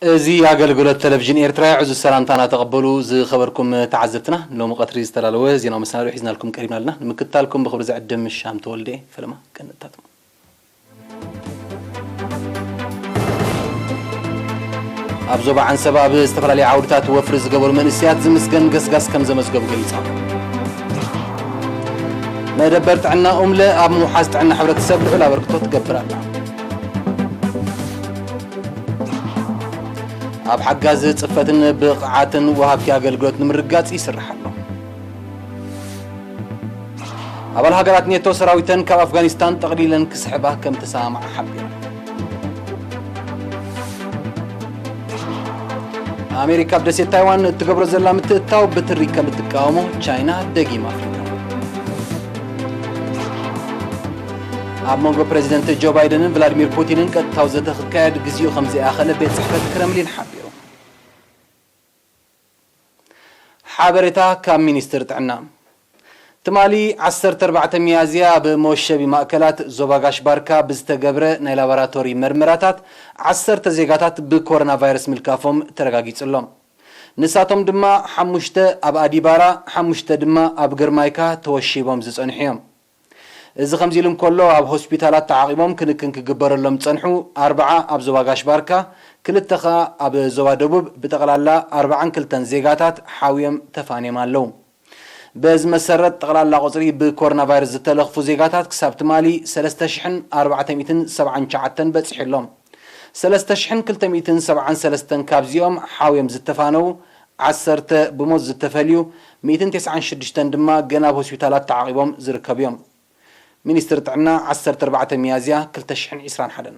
እዚ ኣገልግሎት ቴሌቪዥን ኤርትራ እዩ። ዕዙዝ ሰላምታና ተቐበሉ። ዝኸበርኩም ተዓዘብትና፣ ሎሚ ቀትሪ ዝተዳለወ ዜናዊ መሰናድኦ ሒዝናልኩም ቀሪብና ኣለና። ንምክትታልኩም ብኽብሪ ዝዕድም ሻም ተወልደ እየ። ፈለማ ቀንድታቱ። ኣብ ዞባ ዓንሰባ ኣብ ዝተፈላለዩ ዓውድታት ወፍሪ ዝገበሩ መንእሰያት ዝምስገን ገስጋስ ከም ዘመዝገቡ ገሊጾም። መደበር ጥዕና ኡምለ ኣብ ምውሓስ ጥዕና ሕብረተሰብ ልዑል ኣበርክቶ ትገብር ኣላ። ኣብ ሓጋዚ ጽፈትን ብቕዓትን ወሃብቲ ኣገልግሎት ንምርጋጽ ይስራሕ ኣሎ። ኣባል ሃገራት ኔቶ ሰራዊተን ካብ ኣፍጋኒስታን ጠቕሊለን ክስሕባ ከም ተሰማምዓ ሓቢሩ። ኣሜሪካ ኣብ ደሴት ታይዋን እትገብሮ ዘላ ምትእትታው ብትሪ ከም እትቃወሞ ቻይና ደጊማ ኣፍሊጣ። ኣብ መንጎ ፕረዚደንት ጆ ባይደንን ቭላዲሚር ፑቲንን ቀጥታዊ ዘተ ክካየድ ግዜኡ ከም ዘይኣኸለ ቤት ጽሕፈት ክረምሊን ሓቢሩ። ሓበሬታ ካብ ሚኒስትር ጥዕና። ትማሊ ዓሰርተ ኣርባዕተ ሚያዝያ ኣብ መወሸቢ ማእከላት ዞባ ጋሽ ባርካ ብዝተገብረ ናይ ላቦራቶሪ መርመራታት ዓሰርተ ዜጋታት ብኮሮና ቫይረስ ምልካፎም ተረጋጊጹ ኣሎ። ንሳቶም ድማ ሓሙሽተ ኣብ ኣዲባራ፣ ሓሙሽተ ድማ ኣብ ግርማይካ ተወሺቦም ዝጸንሑ እዮም። እዚ ከምዚ ኢሉ እንከሎ፣ ኣብ ሆስፒታላት ተዓቒቦም ክንክን ክግበረሎም ዝጸንሑ ኣርብዓ ኣብ ዞባ ጋሽ ባርካ፣ ክልተ ከኣ ኣብ ዞባ ደቡብ፣ ብጠቕላላ ኣርብዓን ክልተን ዜጋታት ሓውዮም ተፋንዮም ኣለዉ። በዚ መሰረት፣ ጠቕላላ ቁጽሪ ብኮሮና ቫይረስ ዝተለኽፉ ዜጋታት ክሳብ ትማሊ ሰለስተ ሽሕን ኣርባዕተ ሚእትን ሰብዓን ትሽዓተን በጺሑ ኣሎ። ሰለስተ ሽሕን ክልተ ሚእትን ሰብዓን ሰለስተን ካብዚኦም ሓውዮም ዝተፋነዉ፣ ዓሰርተ ብሞት ዝተፈልዩ፣ ሚእትን ተስዓን ሽዱሽተን ድማ ገና ኣብ ሆስፒታላት ተዓቒቦም ዝርከቡ እዮም። ሚኒስትሪ ጥዕና፣ ዓሰርተ ኣርባዕተ ሚያዝያ ክልተ ሽሕን ዕስራን ሓደን።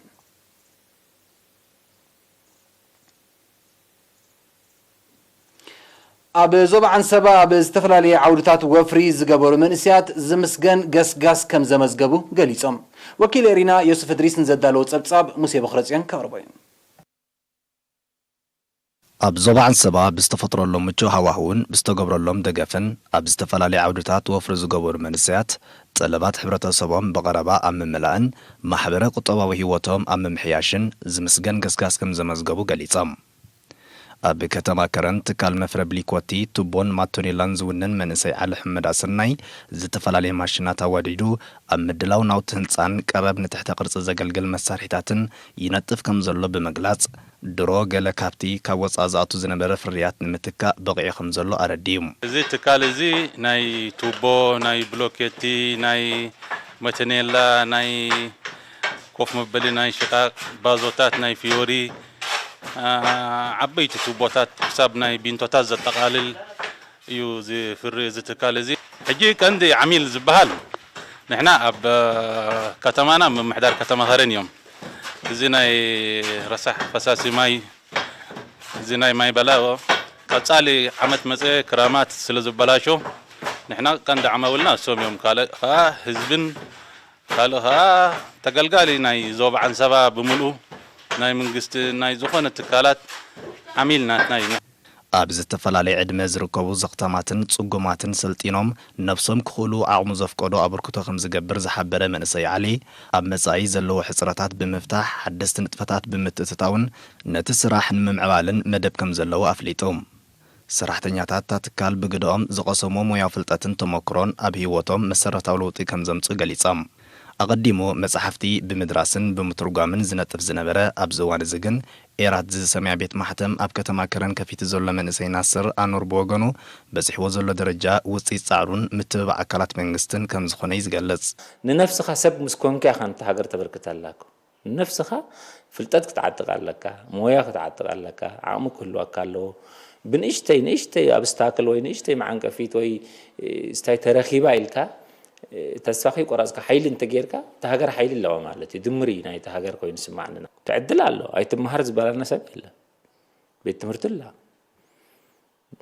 ኣብ ዞባ ዓንሰባ ኣብ ዝተፈላለዩ ዓውድታት ወፍሪ ዝገበሩ መንእሰያት ዝምስገን ገስጋስ ከም ዘመዝገቡ ገሊጾም። ወኪል ኤሪና ዮሱፍ እድሪስ ንዘዳለዎ ጸብጻብ ሙሴ በኽረጽዮን ከቕርቦ እዩ። ኣብ ዞባ ዓንሰባ ብዝተፈጥረሎም ምቹእ ሃዋህውን ብዝተገብረሎም ደገፍን ኣብ ዝተፈላለዩ ዓውድታት ወፍሪ ዝገበሩ መንእሰያት ጠለባት ሕብረተሰቦም ብቐረባ ኣብ ምምላእን ማሕበረ ቁጠባዊ ህይወቶም ኣብ ምምሕያሽን ዝምስገን ገስጋስ ከም ዘመዝገቡ ገሊጾም። ኣብ ከተማ ከረን ትካል መፍረ ብሊኮቲ ቱቦን ማቶኔላን ዝውንን መንእሰይ ዓሊ ሕመድ ኣሰናይ ዝተፈላለየ ማሽናት ኣዋዲዱ ኣብ ምድላው ናውቲ ህንጻን ቀረብ ንትሕተ ቅርጺ ዘገልግል መሳርሒታትን ይነጥፍ ከም ዘሎ ብምግላጽ፣ ድሮ ገለ ካብቲ ካብ ወጻኢ ዝኣቱ ዝነበረ ፍርያት ንምትካእ በቒዑ ከም ዘሎ ኣረዲኡ። እዚ ትካል እዚ ናይ ቱቦ፣ ናይ ብሎኬቲ፣ ናይ መተኔላ፣ ናይ ኮፍ መበሊ፣ ናይ ሽቓቕ፣ ባዞታት፣ ናይ ፊዮሪ፣ አ፣ ዓበይቲ ቱቦታት ክሳብ ናይ ቢንቶታት ዘጠቓልል እዩ ዝፍሪ እዚ ትካል እዚ። ሕጂ ቀንዲ ዓሚል ዝበሃል ንሕና ኣብ ከተማና ምምሕዳር ከተማ ከረን እዮም። እዚ ናይ ረሳሕ ፈሳሲ ማይ፣ እዚ ናይ ማይ በላዎ ቀጻሊ ዓመት መጸ ክራማት ስለ ዝበላሾ ንሕና ቀንዲ ዓማውልና እሶም እዮም። ካልእ ኸኣ ህዝብን ካልእ ኸኣ ተገልጋሊ ናይ ዞባ ዓንሰባ ብምልኡ ናይ መንግስቲ ናይ ዝኾነ ትካላት ዓሚል ናትና እዩ። ኣብ ዝተፈላለየ ዕድመ ዝርከቡ ዘኽታማትን ጽጉማትን ሰልጢኖም ነብሶም ክኽእሉ ዓቕሙ ዘፍቀዶ ኣበርክቶ ከም ዝገብር ዝሓበረ መንእሰይ ዓሊ፣ ኣብ መጻኢ ዘለዎ ሕጽረታት ብምፍታሕ ሓደስቲ ንጥፈታት ብምትእትታውን ነቲ ስራሕ ንምምዕባልን መደብ ከም ዘለዎ ኣፍሊጡ። ሰራሕተኛታት እታ ትካል ብግደኦም ዝቐሰሞ ሞያዊ ፍልጠትን ተመክሮን ኣብ ህይወቶም መሰረታዊ ለውጢ ከም ዘምጽኡ ገሊጾም። ኣቐዲሙ መጻሕፍቲ ብምድራስን ብምትርጓምን ዝነጥፍ ዝነበረ፣ ኣብዚ እዋን እዚ ግን ኤራት ዝሰምያ ቤት ማሕተም ኣብ ከተማ ከረን ከፊቱ ዘሎ መንእሰይ ናስር ኣኑር ብወገኑ፣ በጺሕዎ ዘሎ ደረጃ ውጽኢት ጻዕሩን ምትብባዕ ኣካላት መንግስትን ከም ዝኾነ እዩ ዝገልጽ። ንነፍስኻ ሰብ ምስ ኮንካ ኢኻ ነታ ሃገር ተበርክት ኣላካ። ንነፍስኻ ፍልጠት ክትዓጥቕ ኣለካ፣ ሞያ ክትዓጥቕ ኣለካ፣ ዓቕሚ ክህልወካ ኣለዎ። ብንእሽተይ ንእሽተይ ኣብስታክል ወይ ንእሽተይ መዓንቀፊት ወይ፣ እ፣ ስታይ ተረኺባ ኢልካ፣ እ፣ ተስፋ ከይቆረጽካ ሓይሊ እንተጌርካ፣ እታ ሃገር ሓይሊ ኣለዋ ማለት እዩ። ድምር እዩ ናይቲ ሃገር ኮይኑ ዝስማዓኒ። ትዕድል ኣሎ፣ ኣይትመሃር ዝበለና ሰብ የለን። ቤት ትምህርቲ ኣላ፣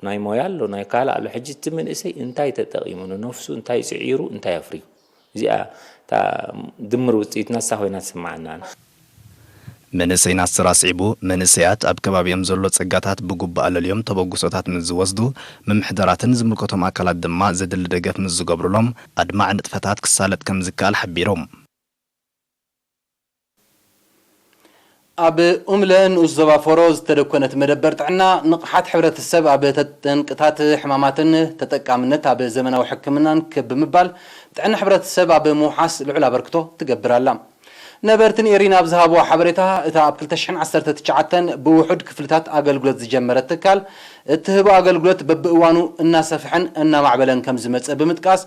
ናይ ሞያ ኣሎ፣ ናይ ካልእ ኣሎ። ሕጂ እቲ መንእሰይ እንታይ ተጠቒሙ፣ ንነፍሱ እንታይ ስዒሩ፣ እንታይ ኣፍርዩ? እዚኣ እታ ድምር ውጽኢት ናሳ ኮይና ትስምዓና። መንእሰይ ናስር ኣስዒቡ፣ መንእሰያት ኣብ ከባቢኦም ዘሎ ጸጋታት ብግቡእ ኣለልዮም ተበግሶታት ምስ ዝወስዱ፣ ምምሕዳራትን ዝምልከቶም ኣካላት ድማ ዘድሊ ደገፍ ምስ ዝገብሩሎም፣ ኣድማዒ ንጥፈታት ክሳለጥ ከም ዝከኣል ሓቢሮም። ኣብ ኡምለ ንኡስ ዞባ ፎሮ ዝተደኮነት መደበር ጥዕና፣ ንቕሓት ሕብረተሰብ ኣብ ተጠንቅታት ሕማማትን ተጠቃምነት ኣብ ዘመናዊ ሕክምናን ክብ ብምባል፣ ጥዕና ሕብረተሰብ ኣብ ምውሓስ ልዑል ኣበርክቶ ትገብር ኣላ። ነበርቲ ንኤሪና ኣብ ዝሃብዎ ሓበሬታ፣ እታ ኣብ ክልተ ሽሕን ዓሰርተ ትሽዓተን ብውሑድ ክፍልታት ኣገልግሎት ዝጀመረት ትካል፣ እትህቦ ኣገልግሎት በብእዋኑ እናሰፍሐን እናማዕበለን ከም ዝመጸ ብምጥቃስ፣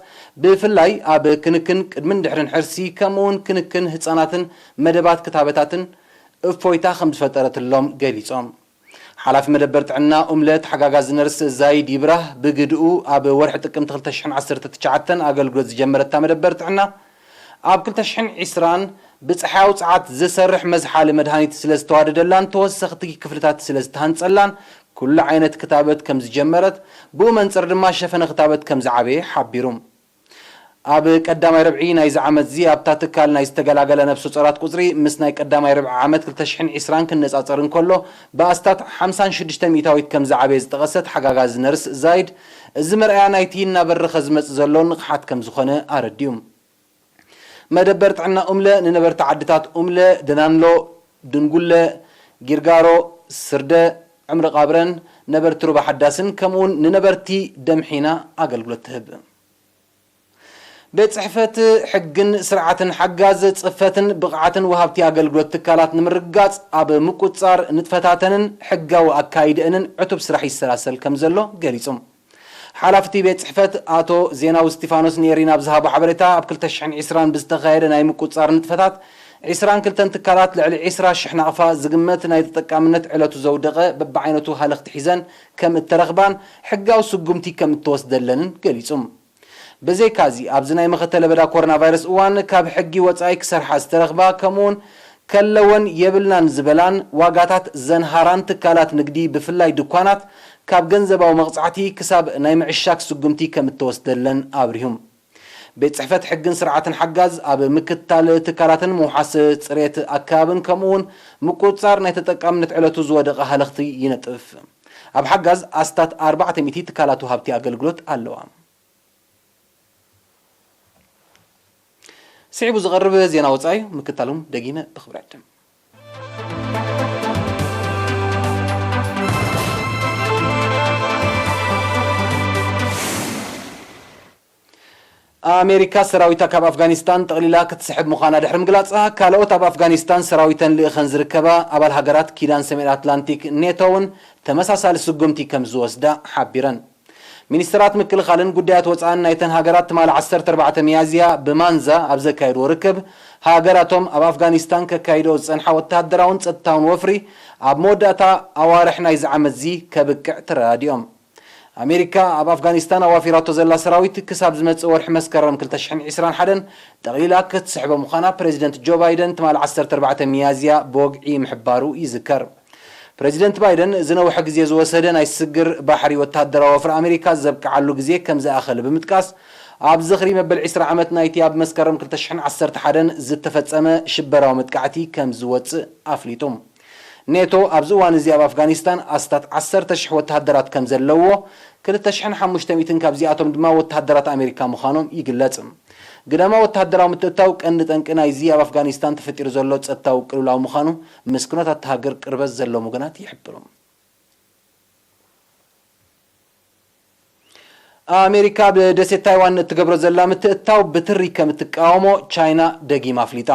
ብፍላይ ኣብ ክንክን ቅድምን ድሕርን ሕርሲ፣ ከምኡውን ክንክን ህጻናትን መደባት ክታበታትን እፎይታ ከም ዝፈጠረትሎም ገሊጾም። ሓላፊ መደበር ጥዕና ኡምለ ተሓጋጋዚ ነርስ ዛይድ ይብራህ ብግድኡ፣ ኣብ ወርሒ ጥቅምቲ ክልተ ሽሕን ዓሰርተ ትሽዓተን ኣገልግሎት ዝጀመረታ መደበር ጥዕና፣ ኣብ ክልተ ሽሕን ዕስራን ብጸሓያዊ ጸዓት ዝሰርሕ መዝሓሊ መድሃኒት ስለ ዝተዋደደላን ተወሰኽቲ ክፍልታት ስለ ዝተሃንጸላን፣ ኩሉ ዓይነት ክታበት ከም ዝጀመረት፣ ብኡ መንጽር ድማ ሸፈነ ክታበት ከም ዝዓበየ ሓቢሩ። ኣብ ቀዳማይ ርብዒ ናይዚ ዓመትዚ ኣብታ ትካል ናይ ዝተገላገለ ነፍሰ ጾራት ቁጽሪ ምስ ናይ ቀዳማይ ርብዒ ዓመት ክልተ ሽሕን ዕስራን ክነጻጸር እንከሎ፣ ብኣስታት ሓምሳን ሽዱሽተ ሚእታዊት ከም ዝዓበየ ዝጠቐሰ ተሓጋጋዚ ነርስ ዛይድ፣ እዚ መርኣያ ናይቲ እናበረኸ ዝመጽእ ዘሎ ንቕሓት ከም ዝኾነ ኣረዲኡ። መደበር ጥዕና ኡምለ ንነበርቲ ዓድታት ኡምለ፣ ደናንሎ፣ ድንጉለ፣ ጊርጋሮ፣ ስርደ፣ ዕምሪ ቃብረን፣ ነበርቲ ሩባ ሓዳስን ከምኡውን ንነበርቲ ደምሒና ኣገልግሎት ትህብ። ቤት ጽሕፈት ሕግን ስርዓትን ሓጋዝ ጽፈትን ብቕዓትን ወሃብቲ ኣገልግሎት ትካላት ንምርግጋጽ ኣብ ምቁጽጻር ንጥፈታተንን ሕጋዊ ኣካይድአንን ዕቱብ ስራሕ ይሰላሰል ከም ዘሎ ገሊጹ። ሓላፍቲ ቤት ጽሕፈት ኣቶ ዜናዊ እስቲፋኖስ ንኤሪና ኣብ ዝሃቦ ሓበሬታ፣ ኣብ ክልተ ሽሕን ዕስራን ብዝተኻየደ ናይ ምቁጽጻር ንጥፈታት፣ ዕስራን ክልተን ትካላት ልዕሊ ዕስራ ሽሕ ናቕፋ ዝግመት ናይ ተጠቃምነት ዕለቱ ዘውደቐ በብዓይነቱ ሃለኽቲ ሒዘን ከም እተረኽባን ሕጋዊ ስጉምቲ ከም እተወስደለንን ገሊጹ። ብዘይካዚ፣ ኣብዚ ናይ መኸተ ለበዳ ኮሮና ቫይረስ እዋን ካብ ሕጊ ወጻኢ ክሰርሓ ዝተረኽባ፣ ከምኡውን ከለወን የብልናን ዝበላን ዋጋታት ዘንሃራን ትካላት ንግዲ፣ ብፍላይ ድኳናት፣ ካብ ገንዘባዊ መቕጻዕቲ ክሳብ ናይ ምዕሻግ ስጉምቲ ከም እተወስደለን ኣብሪሁ። ቤት ጽሕፈት ሕግን ስርዓትን ሓጋዝ ኣብ ምክትታል ትካላትን ምውሓስ ጽሬት ኣከባብን ከምኡውን ምቁጽጻር ናይ ተጠቃምነት ዕለቱ ዝወደቐ ሃለኽቲ ይነጥፍ። ኣብ ሓጋዝ ኣስታት ኣርባዕተ ሚእቲ ትካላት ወሃብቲ ኣገልግሎት ኣለዋ። ስዒቡ ዝቐርብ ዜና ወጻኢ ምክታሎም ደጊመ ብኽብሪ ዕድም። ኣሜሪካ ሰራዊታ ካብ ኣፍጋኒስታን ጠቕሊላ ክትስሕብ ምዃና ድሕሪ ምግላጻ፣ ካልኦት ኣብ ኣፍጋኒስታን ሰራዊተን ልእኸን ዝርከባ ኣባል ሃገራት ኪዳን ሰሜን ኣትላንቲክ ኔቶ እውን ተመሳሳሊ ስጉምቲ ከም ዝወስዳ ሓቢረን። ሚኒስትራት ምክልኻልን ጉዳያት ወጻእን ናይተን ሃገራት ትማሊ ዓሰርተ ኣርባዕተ ሚያዝያ ብማንዛ ኣብ ዘካየድዎ ርክብ፣ ሃገራቶም ኣብ ኣፍጋኒስታን ከካይድኦ ዝጸንሓ ወተሃደራውን ጸጥታውን ወፍሪ ኣብ መወዳእታ ኣዋርሕ ናይዚ ዓመትዚ ከብቅዕ ተረዳዲኦም። ኣሜሪካ ኣብ ኣፍጋኒስታን ኣዋፊራቶ ዘላ ሰራዊት ክሳብ ዝመጽእ ወርሒ መስከረም ክልተ ሽሕን ዕስራን ሓደን ጠቕሊላ ክትስሕቦ ምዃና ፕሬዚደንት ጆ ባይደን ትማሊ ዓሰርተ ኣርባዕተ ሚያዝያ ብወግዒ ምሕባሩ ይዝከር። ፕሬዚደንት ባይደን ዝነውሐ ግዜ ዝወሰደ ናይ ስግር ባሕሪ ወተሃደራዊ ወፍሪ ኣሜሪካ ዘብቅዓሉ ግዜ ከም ዝኣኸለ ብምጥቃስ፣ ኣብ ዝኽሪ መበል ዕስራ ዓመት ናይቲ ኣብ መስከረም ክልተ ሽሕን ዓሰርተ ሓደን ዝተፈጸመ ሽበራዊ መጥቃዕቲ ከም ዝወጽእ ኣፍሊጡ። ኔቶ ኣብዚ እዋን እዚ ኣብ ኣፍጋኒስታን ኣስታት ዓሰርተ ሽሕ ወተሃደራት ከም ዘለዎ፣ ክልተ ሽሕን ሓሙሽተ ሚእትን ካብዚኣቶም ድማ ወተሃደራት ኣሜሪካ ምዃኖም ይግለጽ። ግዳማዊ ወተሃደራዊ ምትእትታው ቀንዲ ጠንቂ ናይዚ ኣብ ኣፍጋኒስታን ተፈጢሩ ዘሎ ጸጥታዊ ቅልውላው ምዃኑ ምስ ኩነታት እታ ሃገር ቅርበት ዘለዎም ወገናት ይሕብሩ። ኣሜሪካ ኣብ ደሴት ታይዋን እትገብሮ ዘላ ምትእትታው ብትሪ ከም እትቃወሞ ቻይና ደጊማ ኣፍሊጣ።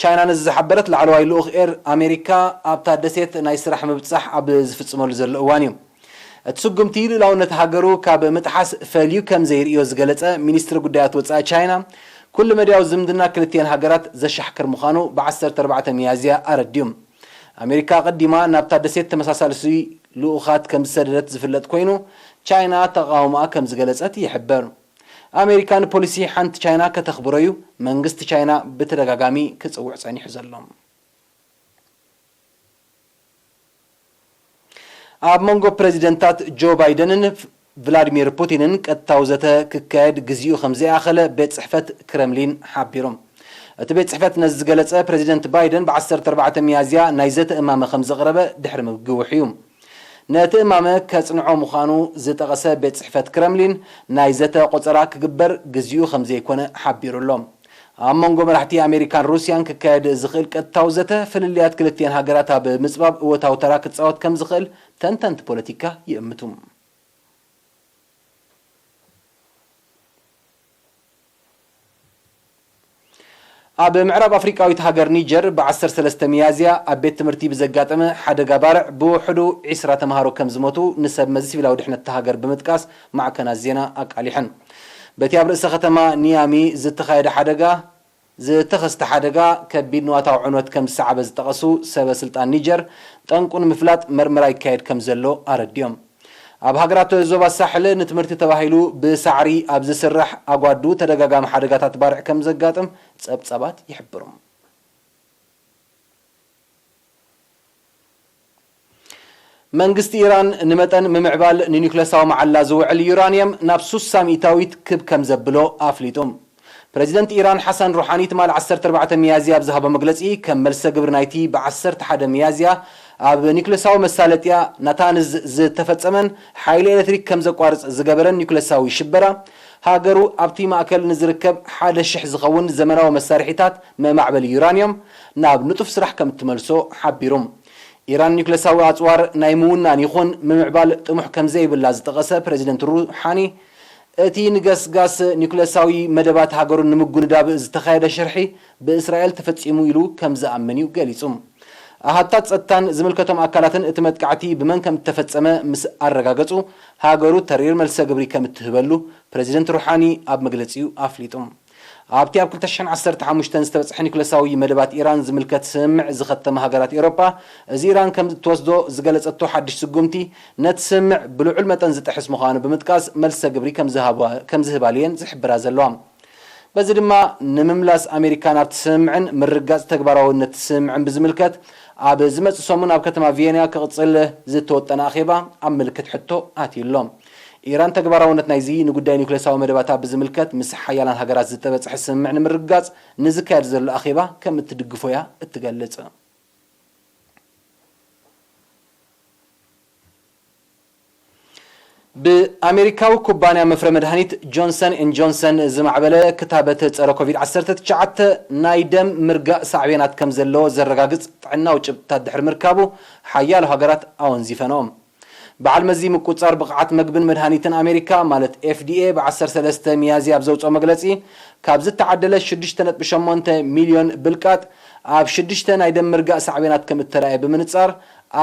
ቻይና ነዚ ዝሓበረት፣ ላዕለዋይ ልኡኽ ኤር ኣሜሪካ ኣብታ ደሴት ናይ ስራሕ ምብጻሕ ኣብ ዝፍጽመሉ ዘሎ እዋን እዩ። እቲ ስጉምቲ ልኡላውነት ሃገሩ ካብ ምጥሓስ ፈልዩ ከም ዘይርእዮ ዝገለጸ ሚኒስትሪ ጉዳያት ወጻኢ ቻይና፣ ኩሉ መዳያዊ ዝምድና ክልቲኤን ሃገራት ዘሻሕክር ምዃኑ ብ ዓሰርተ ኣርባዕተ ሚያዝያ ኣረዲኡ። ኣሜሪካ ኣቐዲማ ናብታ ደሴት ተመሳሳሊ ልኡኻት ከም ዝሰደደት ዝፍለጥ ኮይኑ፣ ቻይና ተቓውሞኣ ከም ዝገለጸት ይሕበር። ኣሜሪካ ንፖሊሲ ሓንቲ ቻይና ከተኽብሮ እዩ መንግስቲ ቻይና ብተደጋጋሚ ክጽውዕ ጸኒሑ ዘሎ። ኣብ መንጎ ፕረዚደንታት ጆ ባይደንን ቭላድሚር ፑቲንን ቀጥታዊ ዘተ ክካየድ ግዜኡ ከም ዘይኣኸለ ቤት ጽሕፈት ክረምሊን ሓቢሩ። እቲ ቤት ጽሕፈት ነዚ ዝገለጸ፣ ፕረዚደንት ባይደን ብ ዓሰርተ ኣርባዕተ ሚያዝያ ናይ ዘተ እማመ ከም ዘቕረበ ድሕሪ ምግውሕ እዩ። ነቲ እማመ ከጽንዖ ምዃኑ ዝጠቐሰ ቤት ጽሕፈት ክረምሊን፣ ናይ ዘተ ቆጸራ ክግበር ግዜኡ ከም ዘይኮነ ሓቢሩ ኣሎ። ኣብ መንጎ መራሕቲ ኣሜሪካን ሩስያን ክካየድ ዝኽእል ቀጥታዊ ዘተ፣ ፍልልያት ክልቲኤን ሃገራት ኣብ ምጽባብ እወታዊ ተራ ክጻወት ከም ዝኽእል ተንተንቲ ፖለቲካ ይእምቱ። ኣብ ምዕራብ ኣፍሪቃዊት ሃገር ኒጀር፣ ብ ዓሰርተ ሰለስተ ሚያዝያ ኣብ ቤት ትምህርቲ ብዘጋጠመ ሓደጋ ባርዕ ብውሕዱ ዒስራ ተምሃሮ ከም ዝሞቱ ንሰብ መዚ ሲቪላዊ ድሕነት እታ ሃገር ብምጥቃስ ማዕከናት ዜና ኣቃሊሐን። በቲ ኣብ ርእሰ ከተማ ኒያሚ ዝተኻየደ ሓደጋ፣ ዝተኸስተ ሓደጋ ከቢድ ንዋታዊ ዕንወት ከም ዝሰዓበ ዝጠቐሱ ሰበ ስልጣን ኒጀር፣ ጠንቁ ንምፍላጥ መርመራ ይካየድ ከም ዘሎ ኣረዲኦም። ኣብ ሃገራት ዞባ ሳሕል ንትምህርቲ ተባሂሉ ብሳዕሪ ኣብ ዝስራሕ ኣጓዱ ተደጋጋሚ ሓደጋታት ባርዕ ከም ዘጋጥም ጸብጻባት ይሕብሩ። መንግስቲ ኢራን ንመጠን ምምዕባል ንኒውክለሳዊ መዓላ ዝውዕል ዩራንየም ናብ ሱሳ ሚእታዊት ክብ ከም ዘብሎ ኣፍሊጡ። ፕረዚደንት ኢራን ሓሳን ሩሓኒ ትማሊ ዓሰርተ ኣርባዕተ ሚያዝያ ኣብ ዝሃቦ መግለጺ፣ ከም መልሰ ግብሪ ናይቲ ብ ዓሰርተ ሓደ ሚያዝያ ኣብ ኒውክለሳዊ መሳለጥያ ናታንዝ ዝተፈጸመን ሓይሊ ኤሌክትሪክ ከም ዘቋርጽ ዝገበረን ኒውክለሳዊ ሽበራ፣ ሃገሩ ኣብቲ ማእከል ንዝርከብ ሓደ ሽሕ ዝኸውን ዘመናዊ መሳርሒታት መማዕበሊ ዩራንዮም ናብ ንጡፍ ስራሕ ከም እትመልሶ ሓቢሩ። ኢራን ኒውክለሳዊ ኣጽዋር ናይ ምውናን ይኹን ምምዕባል ጥሙሕ ከም ዘይብላ ዝጠቐሰ ፕረዚደንት ሩሓኒ፣ እቲ ንገስጋስ ኒውክለሳዊ መደባት ሃገሩ ንምጉንዳብ ዝተኻየደ ሽርሒ ብእስራኤል ተፈጺሙ ኢሉ ከም ዝኣምን እዩ ገሊጹ። ኣሃታት ጸጥታን ዝምልከቶም ኣካላትን እቲ መጥቃዕቲ ብመን ከም እተፈጸመ ምስ ኣረጋገጹ፣ ሃገሩ ተሪር መልሰ ግብሪ ከም እትህበሉ ፕረዚደንት ሩሓኒ ኣብ መግለጺኡ ኣፍሊጡ። ኣብቲ ኣብ ክልተ ሽሕን ዓሰርተ ሓሙሽተን ዝተበጽሐ ኒውክለሳዊ መደባት ኢራን ዝምልከት ስምምዕ ዝኸተማ ሃገራት ኤውሮጳ፣ እዚ ኢራን ከም እትወስዶ ዝገለጸቶ ሓድሽ ስጉምቲ፣ ነቲ ስምምዕ ብልዑል መጠን ዝጥሕስ ምዃኑ ብምጥቃስ፣ መልሰ ግብሪ ከም ዝሃባ-፣ ከም ዝህባሉ እየን ዝሕብራ ዘለዋ። በዚ ድማ፣ ንምምላስ ኣሜሪካ ናብቲ ስምምዕን ምርግጋጽ ተግባራውነት ስምምዕን ብዝምልከት፣ ኣብ ዝመጽእ ሰሙን ኣብ ከተማ ቪየና ክቕጽል ዝተወጠነ ኣኼባ ኣብ ምልክት ሕቶ ኣትዩ ኣሎ። ኢራን ተግባራውነት ናይዚ ንጉዳይ ኒውክሌሳዊ መደባታ ብዝምልከት ምስ ሓያላን ሃገራት ዝተበጽሐ ስምምዕ ንምርግጋጽ ንዝካየድ ዘሎ ኣኼባ ከም እትድግፎ እያ እትገልጽ። ብኣሜሪካዊ ኩባንያ መፍረ መድሃኒት ጆንሰን ኤን ጆንሰን ዝማዕበለ ክታበት ጸረ ኮቪድ ዓሰርተ ትሽዓተ ናይ ደም ምርጋእ ሳዕቤናት ከም ዘለዎ ዘረጋግጽ ጥዕናዊ ጭብጥታት ድሕሪ ምርካቡ፣ ሓያሎ ሃገራት ኣወንዚፈንኦ። በዓል መዚ ምቁጽጻር ብቕዓት መግብን መድሃኒትን ኣሜሪካ፣ ማለት ኤፍ ዲ ኤ፣ ብ ዓሰርተ ሰለስተ ሚያዝያ ኣብ ዘውጽኦ መግለጺ፣ ካብ ዝተዓደለ ሽዱሽተ ነጥቢ ሸሞንተ ሚልዮን ብልቃጥ፣ ኣብ ሽዱሽተ ናይ ደም ምርጋእ ሳዕቤናት ከም እተራእየ ብምንጻር፣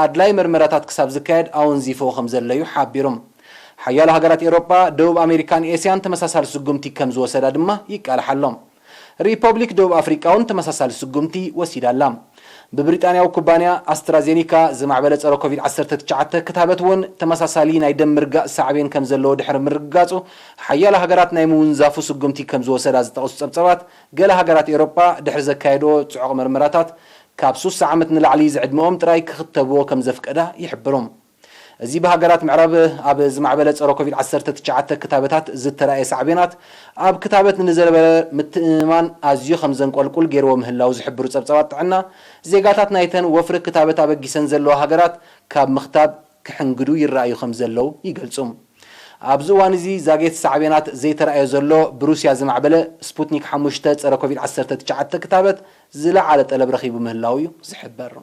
ኣድላይ መርመራታት ክሳብ ዝካየድ ኣወንዚፍዎ ከም ዘሎ እዩ ሓቢሩ። ሓያሎ ሃገራት ኤውሮጳ፣ ደቡብ ኣሜሪካን ኤስያን ተመሳሳሊ ስጉምቲ ከም ዝወሰዳ ድማ ይቃልሓ ኣሎ። ሪፐብሊክ ደቡብ ኣፍሪቃ እውን ተመሳሳሊ ስጉምቲ ወሲዳ ኣላ። ብብሪጣንያዊ ኩባንያ ኣስትራዜኒካ ዝማዕበለ ጸረ ኮቪድ ዓሰርተ ትሽዓተ ክታበት እውን ተመሳሳሊ ናይ ደም ምርጋእ ሳዕቤን ከም ዘለዎ ድሕሪ ምርግጋጹ፣ ሓያሎ ሃገራት ናይ ምውንዛፉ ስጉምቲ ከም ዝወሰዳ ዝጠቕሱ ጸብጻባት፣ ገለ ሃገራት ኤውሮጳ ድሕሪ ዘካየድኦ ጽዑቕ መርመራታት፣ ካብ ሱሳ ዓመት ንላዕሊ ዝዕድመኦም ጥራይ ክኽተብዎ ከም ዘፍቀዳ ይሕብሩ። እዚ ብሃገራት ምዕራብ ኣብ ዝማዕበለ ጸረ ኮቪድ ዓሰርተ ትሽዓተ ክታበታት ዝተራእየ ሳዕቤናት፣ ኣብ ክታበት ንዝነበረ ምትእምማን ኣዝዩ ከም ዘንቆልቁል ገይርዎ ምህላው ዝሕብሩ ጸብጻባት ጥዕና፣ ዜጋታት ናይተን ወፍሪ ክታበት ኣበጊሰን ዘለዋ ሃገራት ካብ ምኽታብ ክሕንግዱ ይረኣዩ ከም ዘለዉ ይገልጹ። ኣብዚ እዋን እዚ ዛጌት ሳዕቤናት ዘይተራእዮ ዘሎ ብሩስያ ዝማዕበለ ስፑትኒክ ሓሙሽተ ጸረ ኮቪድ ዓሰርተ ትሽዓተ ክታበት ዝለዓለ ጠለብ ረኺቡ ምህላው እዩ ዝሕበር።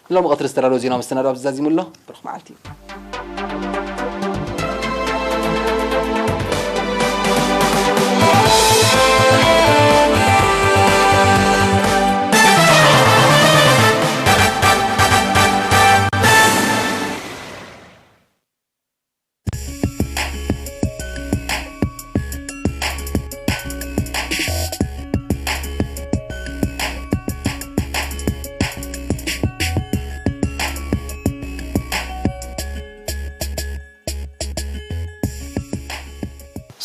ንሎሚ ቀትሪ ዝተዳለወ ዜና መሰናዶ ኣብዚ ዛዚሙ ኣሎ። ብሩኽ መዓልቲ።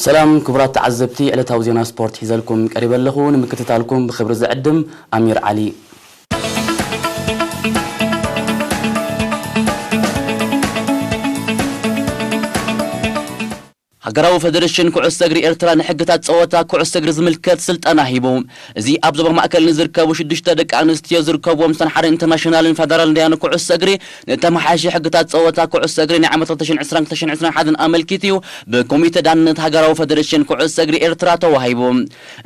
ሰላም ክቡራት ተዓዘብቲ፣ ዕለታዊ ዜና ስፖርት ሒዘልኩም ቀሪበ ኣለኹ። ንምክትታልኩም ብኽብሪ ዝዕድም ኣሚር ዓሊ። ሃገራዊ ፈደሬሽን ኩዕሶ እግሪ ኤርትራ ንሕግታት ጸወታ ኩዕሶ እግሪ ዝምልከት ስልጠና ሂቡ። እዚ ኣብ ዞባ ማእከል ንዝርከቡ ሽዱሽተ ደቂ ኣንስትዮ ዝርከብዎም ሰን ሓደ ኢንተርናሽናልን ፈደራል ዳያኑ ኩዕሶ እግሪ ንተመሓየሺ ሕግታት ጸወታ ኩዕሶ እግሪ ናይ ዓመት ክልተ ሽሕን ዕስራን ክልተ ሽሕን ዕስራን ሓደን ኣመልኪቱ ብኮሚተ ዳንነት ሃገራዊ ፈደሬሽን ኩዕሶ እግሪ ኤርትራ ተዋሂቡ።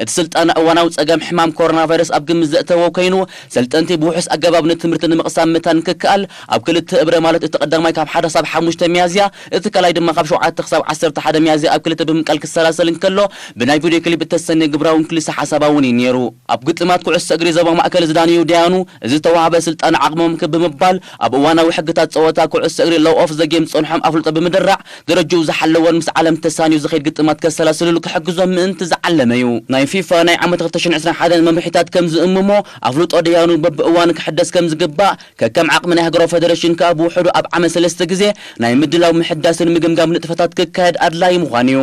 እቲ ስልጠና እዋናዊ ጸገም ሕማም ኮሮና ቫይረስ ኣብ ግምት ዘእተወ ኮይኑ፣ ሰልጠንቲ ብውሑስ ኣገባብ ንትምህርቲ ንምቕሳም ምታን ክከኣል ኣብ ክልተ እብረ ማለት እቲ ቀዳማይ ካብ ሓደ ክሳብ ሓሙሽተ ሚያዝያ፣ እቲ ካልኣይ ድማ ካብ ሸውዓተ ክሳብ ዓሰርተ ሓደ ሚያዝያ ኣብ ክልተ ብምቃል ክሰላሰል እንከሎ፣ ብናይ ቪድዮ ክሊፕ እተሰነየ ግብራውን ክልሰ ሓሳባውን እዩ ነይሩ። ኣብ ግጥማት ኩዕሶ እግሪ ዞባ ማእከል ዝዳነዩ ዳያኑ፣ እዚ ዝተዋህበ ስልጠና ዓቕሞም ክብ ብምባል፣ ኣብ እዋናዊ ሕግታት ጸወታ ኩዕሶ እግሪ ሎው ኦፍ ዘ ጌም ዝጸንሖም ኣፍልጦ ብምድራዕ፣ ደረጃኡ ዝሓለወን ምስ ዓለም ተሳንዩ ዝኸይድ ግጥማት ከሰላስልሉ ክሕግዞም ምእንቲ ዝዓለመ እዩ። ናይ ፊፋ ናይ ዓመት ክልተ ሽሕን ዕስራን ሓደን መምርሒታት ከም ዝእምሞ፣ ኣፍልጦ ዳያኑ በብእዋኑ ክሕደስ ከም ዝግባእ፣ ከከም ዓቕሚ ናይ ሃገራዊ ፈደሬሽን ከኣ ብውሕዱ ኣብ ዓመት ሰለስተ ግዜ ናይ ምድላው ምሕዳስን ምግምጋም ንጥፈታት ክካየድ ኣድላዪ ምዃኑ እዩ።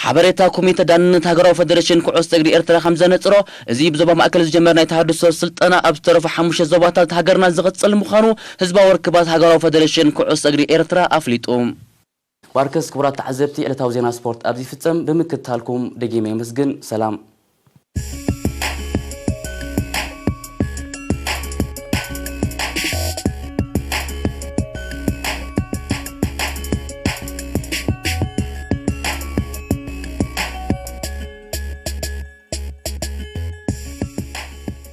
ሓበሬታ ኮሚተ ዳንነት ሃገራዊ ፈደሬሽን ኩዕሶ እግሪ ኤርትራ ከም ዘነጽሮ፣ እዚ ብዞባ ማእከል ዝጀመር ናይ ተሃድሶ ስልጠና ኣብ ዝተረፉ ሓሙሽተ ዞባታት ሃገርና ዝቕጽል ምዃኑ ህዝባዊ ርክባት ሃገራዊ ፈደሬሽን ኩዕሶ እግሪ ኤርትራ ኣፍሊጡ። ዋርከስ ክቡራት ተዓዘብቲ፣ ዕለታዊ ዜና ስፖርት ኣብዚ ይፍጸም። ብምክትታልኩም ደጊመ የመስግን። ሰላም።